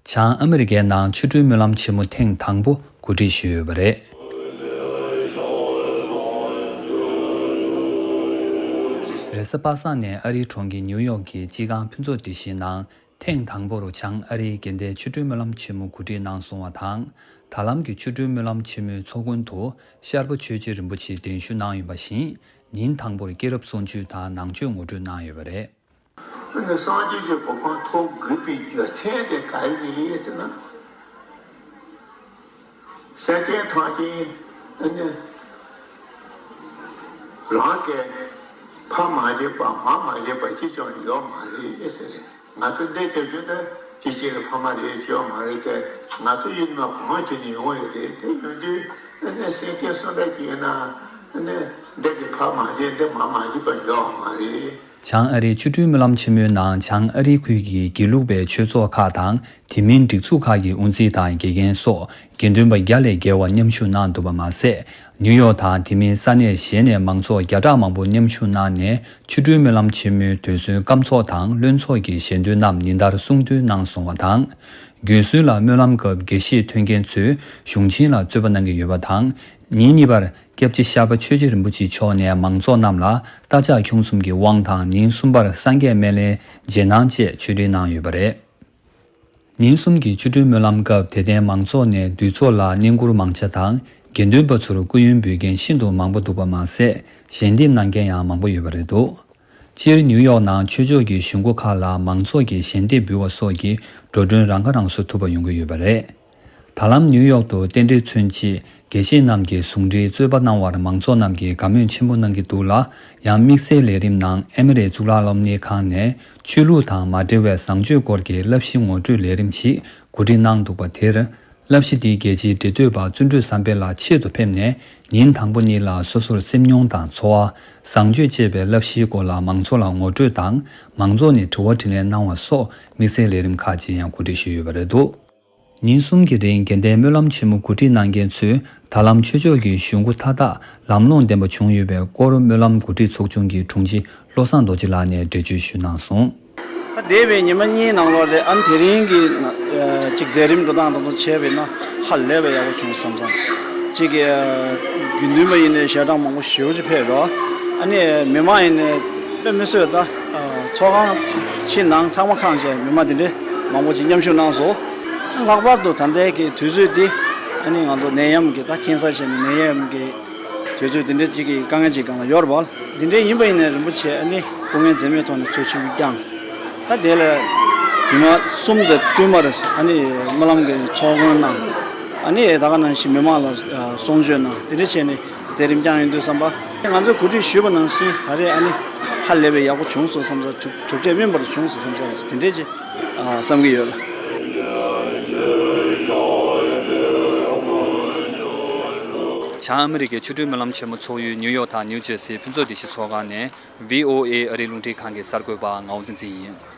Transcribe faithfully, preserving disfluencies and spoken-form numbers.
བྱང་ཨ་མི་རི་ཀའི་ནང་ཆོ་འཕྲུལ་སྨོན་ལམ་ཆེན་མོ་ཐེངས་དང་པོ་གོ་སྒྲིག་ཞུས་ཡོད་པ་རེད། རེས་གཟའ་པ་སངས་ནས་ཨ་རིའི་གྲོང་ཁྱེར་ནིའུ་ཡོག་གི་སྤྱི་ཁང་ཕུན་ཚོགས་སྡེ་བཞིའི་ནང་ཐེངས་དང་པོར་བྱང་ཨ་རིའི་དགེ་ལྡན་ཆོ་འཕྲུལ་སྨོན་ལམ་ཆེན་མོ་གོ་སྒྲིག་གནང་སོང་བ་དང་། ད་ལམ་གྱི་ཆོ་འཕྲུལ་སྨོན་ལམ་ཆེན་མོའི་ཚོགས་མགོན་དུ་ཤར་པ་ཆོས་རྗེ་རིན་པོ་ཆེ་གདན་ཞུ་གནང་ཡོད་པ་བཞིན། ཉིན་དང་པོར་སྐྱེས་རབས་གསུང་ཆོས་དང་ནང་ཆོས་ངོ་སྤྲོད་གནང་ཡོད་པ་རེད། ཨ་ནི་སངས་རྒྱས་ཀྱི་གོ་འཕང་ཐོབ་དགོས་པའི་རྒྱུ་མཚན་དེ་ག་རེ་རེད་ཟེར་ན། སེམས་ཅན་ཐམས་ཅད་ཨ་ནི་རང་གི་ཕ་མ་བརྒྱུད་པ་མ་མ་བརྒྱུད་པ་གཅིག་ཀྱང་ཡོད་མ་རེད་ཟེར། ང་ཚོ་འདི་སྐྱེ་རྒྱུ་དེ་ཅི་ཞིག་གི་ཕ་མ་རེད་ཡོད་མ་རེད་དེ། ང་ཚོ་ཡིན་ན་གང་བྱས་ནས་ཡོང་ཡོད་རེད། དེ་ཡོང་དུས་ཨ་ནི་སེམས་ཅན་སུ་འདྲ་ཅིག་ཡིན་ན་ཨ་ནི་འདི་གི་ཕ་མ་བརྒྱུད་འདི་མ་མ་བརྒྱུད་པ་ཡོད་མ་རེད། བྱང་ཨ་རིའི་ཆོ་འཕྲུལ་སྨོན་ལམ་ཆེན་མོའི་ནང་བྱང་ཨ་རིའི་ཁུལ་གྱི་དགེ་ལུགས་པའི་ཆོས་ཚོགས་ཁག་དང་དེ་མིན་སྒྲིག་འཛུགས་ཁག་གི་དབུ་འཛིན་དང་དགེ་རྒན་སོགས་དགེ་འདུན་པ་བརྒྱ་ལས་བརྒལ་བ་མཉམ་ཞུགས་གནང་འདུག་པ་མ་ཟད། ནིའུ་ཡོག་དང་དེ་མིན་ས་གནས་གཞན་ནས་མང་ཚོགས་བརྒྱ་ཕྲག་མང་པོ་མཉམ་ཞུགས་གནང་ནས་ཆོ་འཕྲུལ་སྨོན་ལམ་ཆེན་མོའི་དུས་གསོལ་སྐབས་ཚོགས་དང་བློན་ཚོགས་ཀྱི་ཞལ་འདོན་རྣམས་ཉིན་ལྟར་གསུང་འདོན་གནང་སོང་བ་དང་། རྒྱུན་སྲོལ་ལ་སྨོན་ལམ་སྐབས་དགེ་བཤེས་ཐོན་མཁན་ཚོས་གཞུང་ཆེན་ལ་རྩོད་པ་གནང་གི་ཡོད་པ་དང་། ཉིན་གཉིས་པར་སྐྱབས་རྗེ་ཤར་པ་ཆོས་རྗེ་རིན་པོ་ཆེ་མཆོག་ནས་མང་ཚོགས་རྣམས་ལ་རྟ་ལྕག་ཁྱུང་གསུམ་གྱི་དབང་དང་། ཉིན་གསུམ་པར་སངས་རྒྱས་སྨན་བླའི་རྗེས་གནང་བཅས་ཆོས་འབྲེལ་གནང་ཡོད་པ་རེད། ཉིན་གསུམ་གྱི་ཆོ་འཕྲུལ་སྨོན་ལམ་སྐབས་དད་ལྡན་མང་ཚོགས་ནས་འདུས་ཚོགས་ལ་བསྙེན་བཀུར་མང་ཆེ་དང་། དགེ་འདུན་པ་ཚོར་སྐུ་ཡོན་འབུལ་མཁན་ཤིན་ཏུ་མང་པོ་འདུག་པ་མ་ཟད། ཞལ་འདེབས་གནང་མཁན་ཡང་མང་པོ་ཡོད་པ་རེད་འདུག་སྤྱིར་ནིའུ་ཡོག་ནང་ཆོས་ཕྱོགས་ཀྱི་གཞུང་སྒོ་ཁག་ལ་མང་ཚོགས་ཀྱིས་ཞལ་འདེབས་འབུལ་བ་སོགས་ཀྱི་འགྲོ་གྲོན་རང་ཁ་རང་གསོ་ཐུབ་པ་ཡོང་གི་ཡོད་པ་རེད། ད་ལམ་ནིའུ་ཡོག་ཏུ་རྟེན་འབྲེལ་མཚོན་ཆེད་དགེ་བཤེས་རྣམས་ཀྱིས་ཟུང་འབྲེལ་རྩོད་པ་གནང་བར་མང་ཚོགས་རྣམས་ཀྱིས་དགའ་མོས་ཆེན་པོ་གནང་གི་འདུག་ལ། ཡང་དམིགས་བསལ་ལས་རིམ་ནང་ཨེ་མི་རི་གཙུག་ལག་སློབ་གཉེར་ཁང་ནས་ཆོས་ལུགས་དང་མ་འབྲེལ་བའི་བཟང་སྤྱོད་སྐོར་གྱི་བསླབ་གཞི་ངོ་སྤྲོད་ལས་རིམ་ཞིག་གོ་སྒྲིག་གནང་འདུག་པ་དེར། བསླབ་གཞི་འདི་རྒྱལ་སྤྱིའི་འབྲེལ་མཐུད་པ་བརྩོན་འགྲུས་བསམ་འཕེལ་ལགས་ཆེད་དུ་ཕེབས་ནས། ཉིན་དང་པོ་གཉིས་ལ་སོ་སོར་སེམས་མྱོང་དང་འཚོ་བ། བཟང་སྤྱོད་ཅེས་པའི་བསླབ་གཞིའི་སྐོར་ལ་མང་ཚོགས་ལ་ངོ་སྤྲོད་དང་། མང་ཚོགས་ནས་དྲི་བ་དྲིས་ལན་གནང་བ་སོགས་དམིགས་བསལ་ལས་རིམ་ཁག་ཅིག་ཡང་གོ་སྒྲིག་ཞུས་ཡོད་པ་རེད་འདུག་ཉིན་གསུམ་གྱི་རིང་དགེ་ལྡན་སྨོན་ལམ་ཆེན་མོ་གོ་སྒྲིག་གནང་མཁན་ཚོས་ད་ལམ་ཆོས་ཕྱོགས་ཀྱི་གཞུང་སྒོ་མཐའ་དག་ལམ་ལྷོང་ལྡན་པ་བྱུང་ཡོད་པའི་སྐོར་སྨོན་ལམ་གོ་སྒྲིག་ཚོགས་ཆུང་གི་དྲུང་ཆེ་བློ་བཟང་རྡོ་རྗེ་ལགས་ནས་འགྲེལ་བརྗོད་ཞུས་གནང་སོང་། ད་འདས་པའི་ཉི་མ་གཉིས་ནང་ལོགས་རེད། ཨ་ནི་དེ་རིང་གི་ཨ་གཅིག་མཛད་རིམ་འགྲོ་སྟངས་དང་དུ་བྱས་པས་ན་ཧ་ལས་པའི་ཡག་པོ་བྱུང་བསམ་སོང་། གཅིག་གི་ཨ་དགེ་འདུན་པ་ཡིན་ནའི་ཞལ་གྲངས་མང་པོ་ཞེ་པོ་ཅིག་ཕེབས་རོགས། ཨ་ནི་མི་མང་ཡིན་ནའི་དཔེ་མི་སྲིད་ད་ཨ་ཚོགས་ཁང་ཕྱི་ནང་ཚང་མ་ཁེངས་བྱས་མི་མང་དེ་འདྲའི་མང་པོ་ཅིག་མཉམ་ཞུགས་གནང་སོང་། ལྷག་པར་དུ་ད་ལྟའི་གི་དུས་ཚོད་འདི་ཨ་ནི་ང་ཚོ་ནད་ཡམས་ཀྱི་ད་ཁྱིམ་གསར་བྱས་ནས་ནད་ཡམས་ཀྱི་དུས་ཚོད་འདི་འདྲའི་གཅིག་གི་དཀའ་ངལ་ཅིག་སྒང་ལ་ཡོད་རེད་པ། འདི་འདྲའི་ཡིན་པ་ཡིན་ནའི་རིན་པོ་ཆེ་ཨ་ནི་སྐུ་ངལ་འཛེམས་མེད་ཐོག་ནས་ཚོགས་ཆུང་བསྐྱངས། ད་དེ་ལ་ཉི་མ་གསུམ་ཙམ་བསྟུད་མར་ཨ་ནི་སྨོན་ལམ་གྱི་ཚོགས་མགོན་གནང་། ཨ་ནི་ད་ག་ནང་བཞིན་མི་མང་ལ་གསུང་ཆོས་གནང་། དེ་འདྲ་བྱས་ནས་མཛད་རིམ་བསྐྱངས་ཡོང་དུས་ཙམ་པ་ང་ཚོས་གོ་སྒྲིག་ཞུས་པ་ནང་བཞིན་ད་རེས་ཨ་ནི་ཧ་ལས་པའི་ཡག་པོ་བྱུང་སོང་བསམ་ས། གྲུབ་འབྲས་སྨིན་པར་བྱུང་སོང་བསམ་ས་དེ་འདྲས་ཅིག་བསམ་གྱི་ཡོད་ལ། བྱང་ཨ་མི་རི་ཀའི་ཆོ་འཕྲུལ་སྨོན་ལམ་ཆེན་མོ་ཚོགས་ཡུལ་ནིའུ་ཡོག་དང་ནིའུ་ཇེར་སིའི་ཕུན་ཚོགས་བདེ་སྐྱིད་ཚོགས་ཁང་ནས་ཝི་ཨོ་ཨེ་ཨ་རིའི་རླུང་འཕྲིན་ཁང་གི་གསར་འགོད་པ་ངག་དབང་བསྟན་འཛིན་ཡིན།